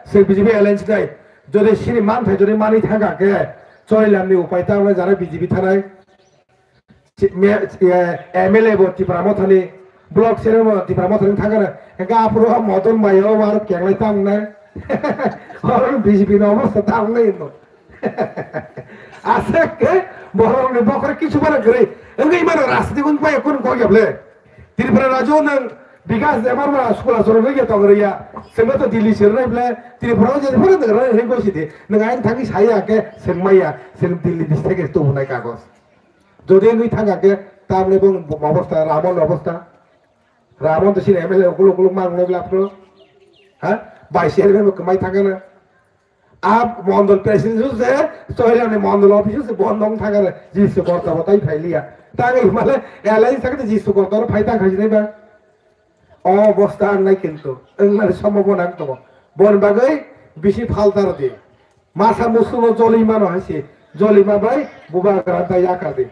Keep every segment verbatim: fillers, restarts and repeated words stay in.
se B J P alliance nai. Jodi sini manthai jodi mani thangkha khe, Choilamni upai ta wngwi jara B J P thanai. Si-, me-, eh, M L A bo Tipra Mothani, block chairman bo Tipra Mothani thangkha na. Hingkhe aphuru o Modon Mai o aro kenglai ta wngnai. Oro B J P ni obostha ta wngnai no. Aswk khe borokni bokhorok kisu phano kwrwi. Wngwi mano rajniti wng pai kunu kok ya ble. Tripura rajyo nwng bikas debor ba school asoro rwgya tong rwya. Sengba to Delhi sir nai ble. Tripura o jodi phano nwng rwgya hwnkhe sidi. Nwng ain thangwi saya khe sengmaya. Seng Delhi district ke tubunai kagos. Jodi wngwi thangkha khe tamni bong obostha, Ramon obostha. Ramon to sini M L A ukuluk ukuluk mang nai ble aphuru. Ha? Bai chairman bo kwmai thangkha na. A mondol president se, Choilamni mondol office se bondo wng thangkha na. Jisu korta bo tai phai liya. Tangwi male alliance thangkhe Jisu korta oro phai tang khaisi nai ba. O obostha ang nai kintu. Wng mani somo bo nang tongo. Bon bagwi bisi phaltar di. Masa musugo joli mano hai se, joli ma bai bubagra ta yakar di.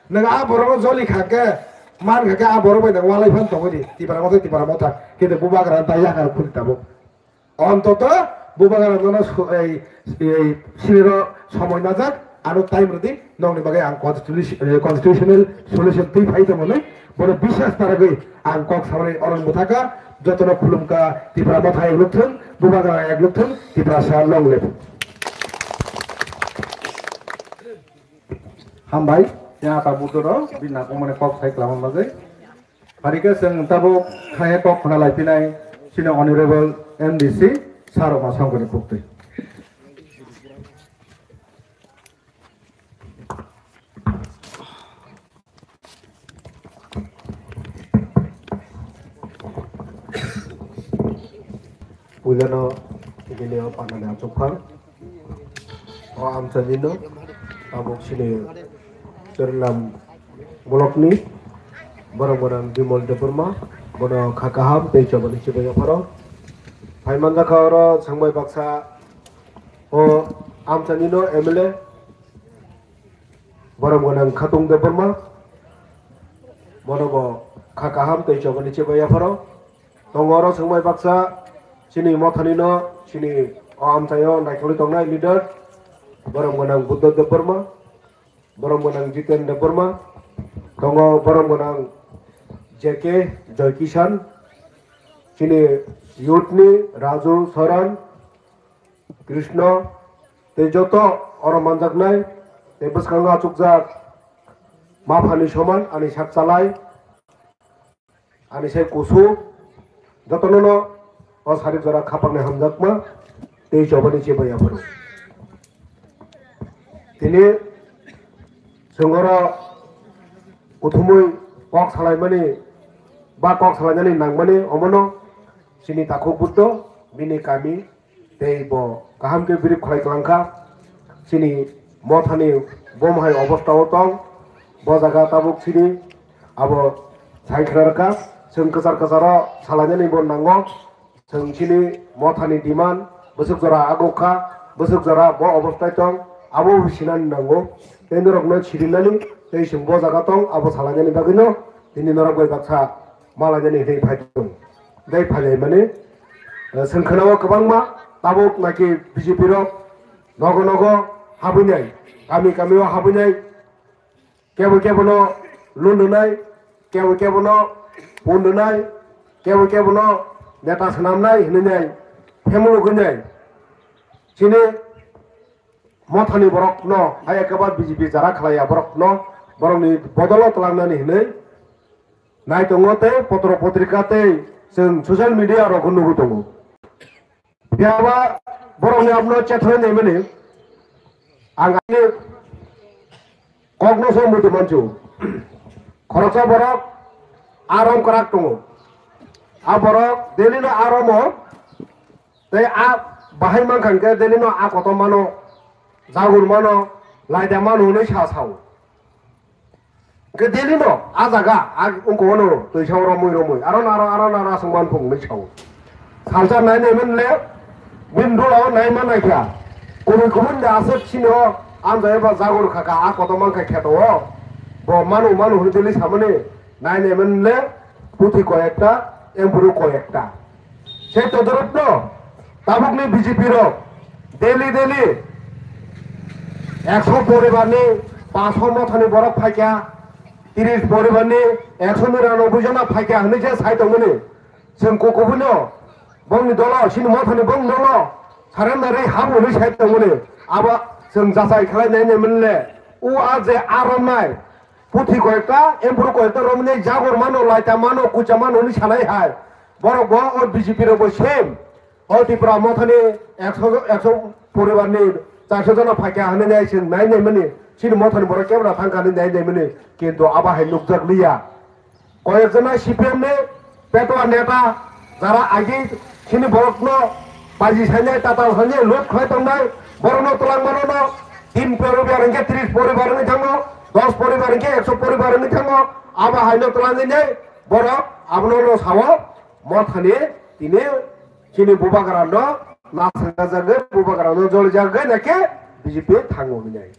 Nwng a borok no joli kha khe, man kha khe a borok bai nwng walai phan tongwi di, Tipra Motha, Tipra Motha, kintu bubagra ta yakar khuli tabuk. Ontoto bubagra no su-, ei, ei, siniro somoi najak, ano time rwdi, nokni bagwi ang constitution-, eh, constitutional solution twi phai tongmani, bono biswas taragwi ang kok samani orong bwthaka, jotono khulumka, Tipra Motha ek lukthung, bubagra ek lukthung, Tiprasa long live. Hambai, ya ta budoro, bini nangkukmani kok sai kwlama bagwi. Pharikhe chwng tabuk khaya kok khna lai phinai chini honorable M D C Saroma Songkoni Puktwi. Puilano tini o panani achukphang. O amchaini no tabuk chini Chwrwnglam block ni borok gwnang Bimal Debbarma, bono kha kaham tei chobani chibai yapharo. Phai manjakha oro Sangbai Baksa o amchaini no M L A, borok gwnang Khatung Debbarma, bono bo kha kaham tei chobani chibai yapharo. Tongo oro Sangbai Baksa chini mothani no, chini o amchaio naikholwi tongnai leader, borok gwnang Buddha Debbarma, borok gwnang Jiten Debbarma, tongo borok gwnang J K Joy Kishan, chini youth ni Raju Soran, Krishna, tei joto oro manjaknai, tei bwskango achukjak, maphani soman ani sak chalai, ani sai kusu, jotono no o sari jora khapangni hamjakma, tei chobani chibai yapharo. Tini chwng oro kuthumui kok salaimani, ba kok salainani nangmani omono chini takhuk Buddho, bini kami, tei bo kaham khe birib khlai kwlangkha. Chini mothani bomo hai obostha o tong. Bo jaga tabuk chini abo sai khna rwkha. Chwng kwchar kwcharo salainani bo nango. Chwng chini mothani demand bwswk jora agukha, bwswk jora bo obosthai tong, abo bo sinani nango. Tei norokno sirinani tei chwng bo jaga tong, abo salainani bagwino tini norok bai baksa malainani hinwi phai tong. Tei phailaimani, eh, chwng khwnao kwbangma tabuk naki B J P rok nogo nogo habwinai, kami kamio habwinai, kebo kebono loan rwnai, kebo kebono phone rwnai, kebo kebono neta swnamnai hinwi nai, phemuluk hinwi nai. Chini mothani borokno, hai ekebar B J P jara khlaiya borokno, borokni bodolo twlangnani hinwi nai tongo tei potro potrika tei chwng social media rokno nugwi tongo. Phiya ba borokni abono chethrai naimani ang ani kokno se muitu manchu. Khoroksa borok arom kwrak tongo. A borok daily no aromo tei a bahai mankha hwnkhe daily no a kotom mano, jagur mano, laida mano hwnwi sa sao. Hwnkhe daily no a jaga, a wngkha ono twi sa romwi romwi, aro naro, aro naro aswk man phung hwnwi sao. Salsa nai nai man le, bini dula o nai man nai kha. Kubui kubui da aswk sini o, amjai eba jagur kha kha, a koto man kha kheto o. Bo manu manu hwnwi daily samani, nai nai man le, puthi koi ekta, emburu koi ekta. Sei todorop no, Tabukni B J P rok daily daily ekso poribarni paso mothani borok phaikha, tris poribarni ekso niranobboi jona phaikha hwnwi je sai tongmani. Chwng kukubuino bongni dolo, chini mothani bongni dolo surrender ri habu hwnwi sai tongmani. Abo chwng jachai khlai nai nai manle. O a je a romnai puthi koyekta, emphuru koyekta romnai, jagor mano, laita mano, kucha mano hwnwi sanai hai. Borok bo o B J P rok bo same. O Tripura mothani ekso, ekso poribarni charso jona phaikha hwnwi nai chwng nai nai mani, chini mothani borok kebra thangkha hwnwi nai nai mani, kintu abo hai nukjak liya. Koyek jona C P M ni petwa neta, jara agi chini borokno baji sainai, tatal sainai, loot khlai tongnai, borokno twlang mano no, tin poribar hwnkhe tris poribar wngwi thango, dos poribar hwnkhe ekso poribar wngwi thango, abo haino twlangwi nai borok abono no sao, mothani tini chini bubagra no nasajagwi, bubagra no jolijagwi naikhe B J P thango hinwi nai.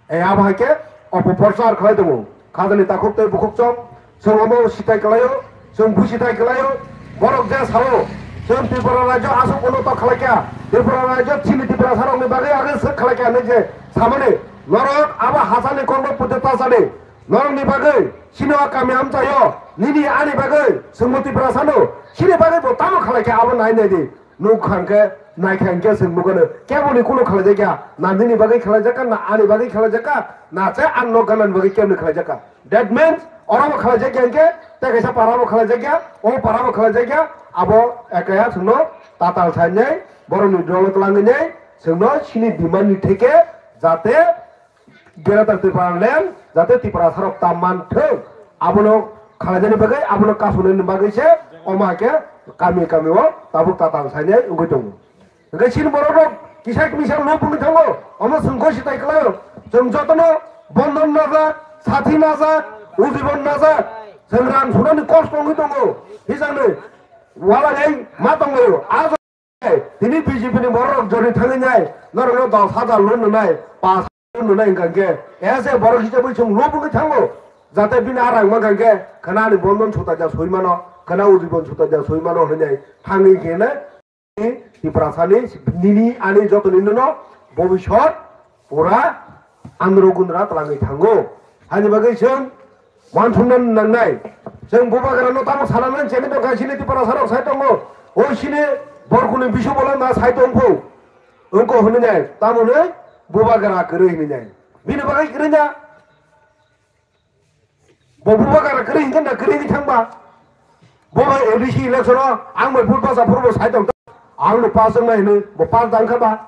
E abo hai khe opoprochar khlai tongo. Khajani takhuk tei bukhuk chwng, chwng omo sitai kwlaio, chwng busitai kwlaio. Borok je sao, chwng Tripura rajyo aswk unoto khlai kha, Tripura rajyo chini Tiprasa rokni bagwi age swk khlai kha hinwi je samani, norok abo hachani kokno puitu tasani, norokni bagwi chini o kami amchaio, nini ani bagwi chwngbo Tiprasano, chini bagwi bo tamo khlai kha abo nai nai di. Nukha hwnkhe, naikha hwnkhe chwng nukgano, keboni kunu khlaijakya, na nini bagwi khlaijakha, na ani bagwi khlaijakha, na se ang nok ganani bagwi keboni khlaijakha. That means, oro bo khlaijakya hwnkhe, tei kaisa para bo khlaijakya, o para bo khlaijakya, abo ekaya chwngno tatal sainai, borokni dolo twlangwi nai, chwngno chini demand ni theke, jate Greater Tipraland jate Tiprasarok ta manthung, abono khlainani bagwi, abono kasunani bagwi se omo hai khe kami kami o tabuk tatal sainai wngwi tongo. Hwnkhe chini borok rok kisa kisa lob wngwi thango, omo chwng kho sitai kwlaio. Chwng jotono bondon najak, sathi najak, ujibon najak, chwng rang sunani kosto wngwi tongo. Hijaknwi walai ma tonglaio. A Tini B J P ni borok rok jori thangwi nai, norokno dos hajar loan rwnai, paanch hajar loan rwnai hwnkha khe, ese borok hisabwi chwng lob wngwi thango, jate bini a rang mankha khe, khwna ani bondon sutaija soi mano, khwna ujibon sutaija soi mano hinwi thangwi khe nai, Tiprasani nini ani jotoni no bobisot pura andro gundra twlangwi thango. Hani bagwi chwng uansukna nangnai. Chwng bubagrano tamo sana nang chini tongkha, chini Tiprasarok sai tongo. O chini borkuni bisu bola na sai tongkho. Wngkho hwnwi nai, tamoni bubagra kwrwi hwnwi nai. Bini bagwi kwrwi na. Bo bubagra kwrwi hwnkhe na kwrwi wngwi thangba. Bo bai A D C election o ang bai vote basa phuru bo sai tongkha. Ang no pass wngnai hwnwi bo pass dangkha ba.